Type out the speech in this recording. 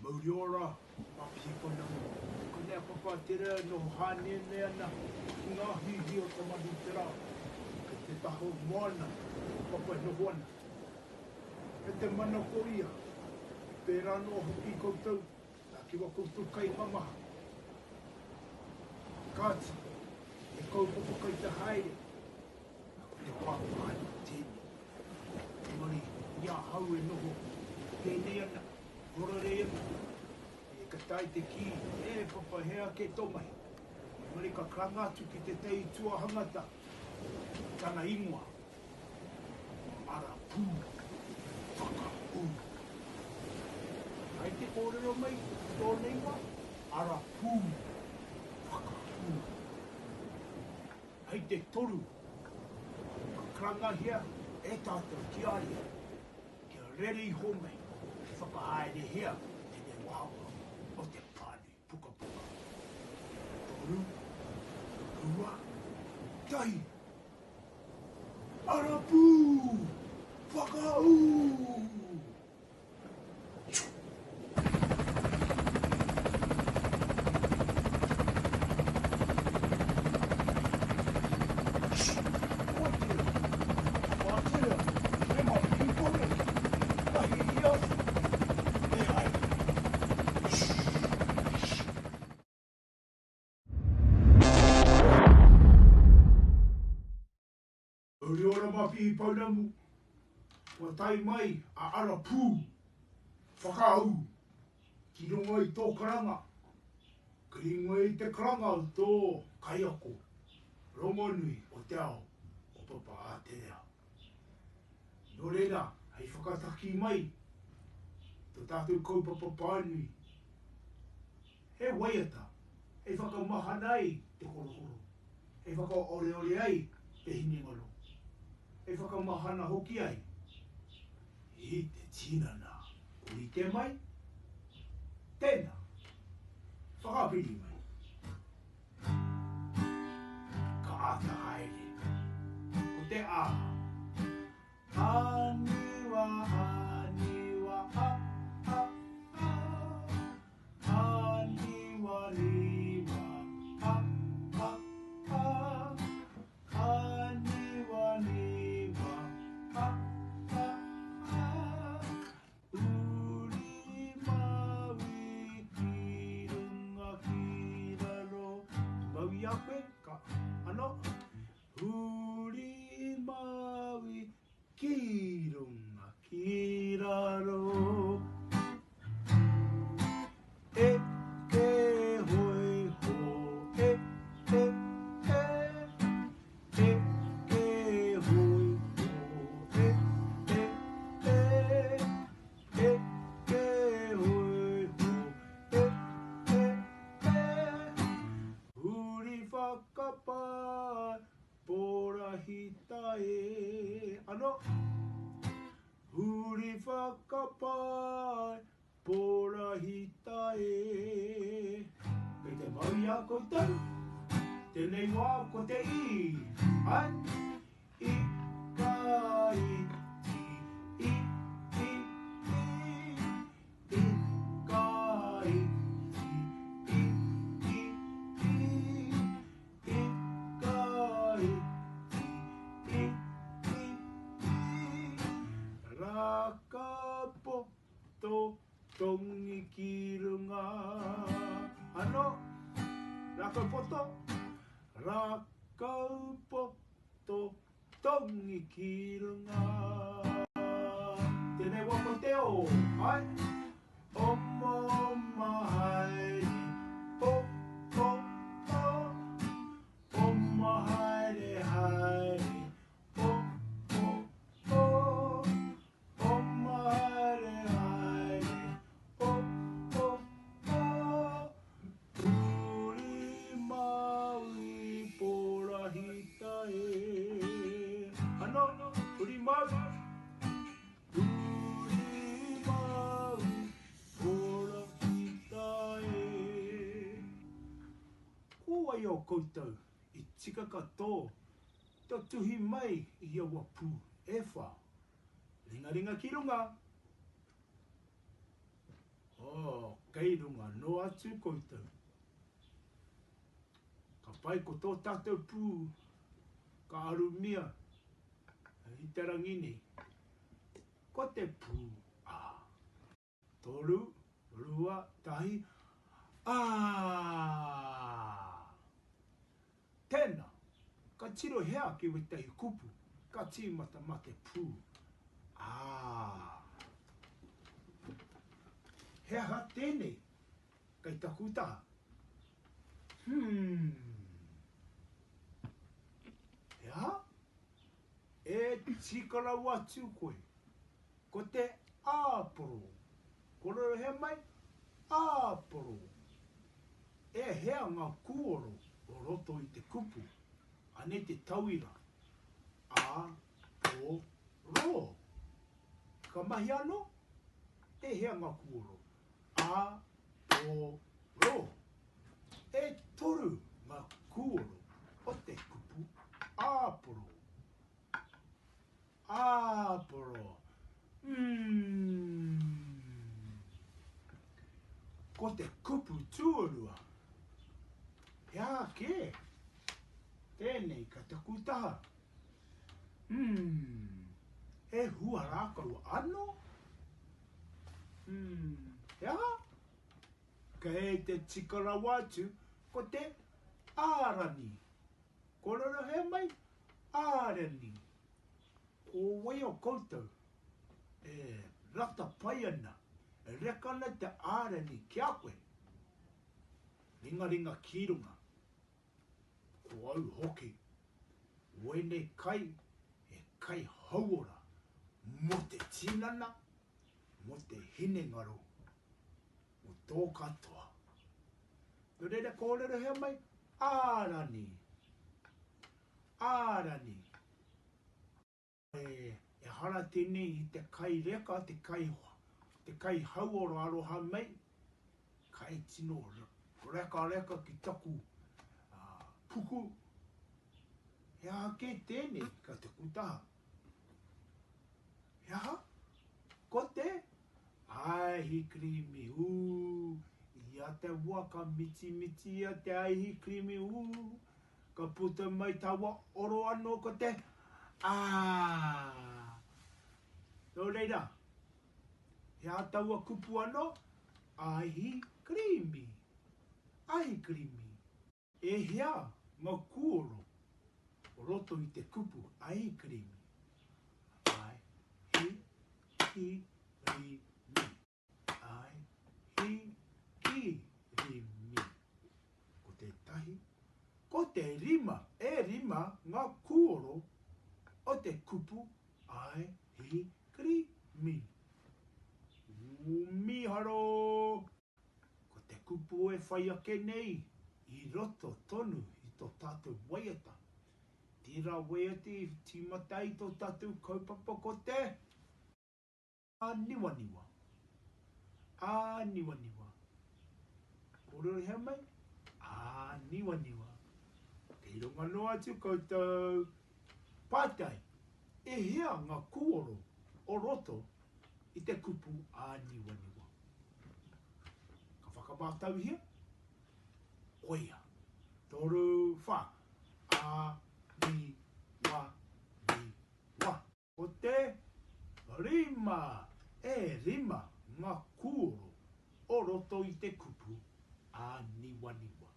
Mauri ora, Mapihi Pounamu. Konei a Papa Te Reo e noho hāneanea ana ki ngā hihi o Tamanuiterā. Kei te taha o moana a Papa e noho ana. Kei te manako ia, i pērā noa hoki koutou, nā ki wā koutou kainga maha. Kāti, he kaupapa kai te haere, ā, ko te wā pānui tēnei. Engari, i ahau e noho pēnei ana, hororei ana, e, ka tae te kī, E Papa, he aha kē tō mahi? Engari ka karanga atu ki tētahi tuahangata, ko tana ingoa, ko Arapū Whakaū. Ka tae te kōrero mai i tōna ingoa, Arapū Whakaū. Hei te toru, ka karangahia e tātou ki a ia kia rere iho mai te whakahaerehia tēnei wāhanga o te pānui pukapuka. Toru, rua, tahi! Arapū! Whakaū! Mauri ora Mapihi Pounamu, kua tae mai a Arapū Whakaū ki runga i tō karanga, ki runga i te karanga o tō kaiako rongonui o te ao o Papa Āterea. Nō reira, hei whakataki mai tō tātou kaupapa pānui, he waiata hei whakamahana ai te korokoro, hei whakaoreore ai te hinengaro, hei whakamahana hoki ai i te tinana. Ko rite mai, tēnā, whakapiri mai. Ka āta haere, ko te A. Āniwa, āniwa, a, a, a. Āniwaniwa, a, a, a. Āniwaniwa, a, a, a. Uri Maui ki runga ki raro. Mau i a koe, ka, ano. Uri Maui Ki runga, ki raro. E ke hoi ho, e, e, e. E ke hoi ho, e, e, e. E ke hoi ho, e, e, e. Huri whakapae Porahita e, ano. Huri whakapae, porahita e. Kei te mau i a koutou, tenei wā ko te i, ai, i, ka, i, ti, i, i, i, i, ka, i, ti, i, i, i. I ka i ti i i i Rakapoto tongi ki runga Ano Rakapoto Rakaupoto tongi ki runga Tenei wa ko te o Ai Oma oma haere o o o Oma haere haere o o o Oma haere haere o o o Huri Maui Porahita e Ano, huri Maui Huri Maui Porahita e Ko wai o koutou i tika katoa kia tuhi mai i aua pū e wha? Ringaringa ki runga! Oh, kei runga noa atu koutou. Ka pai ko tō tātou pū ka arumia i te rangi nei. Ko te pū a. Toru, rua, tahi, ā! Tēnā, ka tirohia ake wētahi kupu, ka tīmata mā te pū, ā. He aha tēnei kei taku taha? Hmm. He aha? E tika rawa atu koe. Ko te āporo. Kōrerohia mai, āporo. E hea ngā kūoro o roto i te kupu? Anei te tauira, ā, pō, rō. Ka mahi anō? E hea ngā kūoro? Ā, pō, rō. E toru ngā kūoro o te kupu āporo. Āporo. Umm. Ko te kupu tuarua. He aha kē? Tēnei ka taku taha. Umm. He hua rākau anō? Umm. He aha? Kei te tika rawa atu ko te ārani. Kōrerohia mai, ārani. Ko wai o koutou e rata pai ana, e reka ana te ārani ki a koe? Ringaringa ki runga. Ko au hoki. Wēnei kai he kai hauora mō te tinana, mō te hinengaro, mō tō katoa. Nō reira kōrerohia mai, ārani, ārani. Ehara tēnei i te kai reka, te kai, te kai hauora aroha mei, kai tino rekareka ki taku puku. He aha kē tēnei ka taku taha? He aha? Ko te aihikrimi, ū, ia te wā ka mitimitia te aihikrimi, ū, Ka puta mai taua oro anō ko te Ā! Nō reira, he aha taua kupu anō? Aihi kirīmi. Aihi kirīmi. E hea ngā kūoro o roto i te kupu aihi kirīmi? Ai, hi, ki, ri, mi. Ai, hi, ki, ri, mi. Ko tētahi, ko te rima, e rima ngā kūoro o te kupu ai, hi, kri, mi. Ū, mīharo! Ko te kupu e whai ake nei i roto tonu i tō tātou waiata. Tērā waiata i tīmata ai tō tātou kaupapa ko te. Āniwaniwa. Āniwaniwa. Kōrerohia mai? Āniwaniwa. Kei runga noa atu koutou. Pātai, E hea ngā kūoro o roto i te kupu āniwaniwa? Ka whakamātauhia? Koia. Toru, whā. Ā, ni, wa, ni, wa. Ko te rima, e rima ngā kūoro o roto i te kupu āniwaniwa.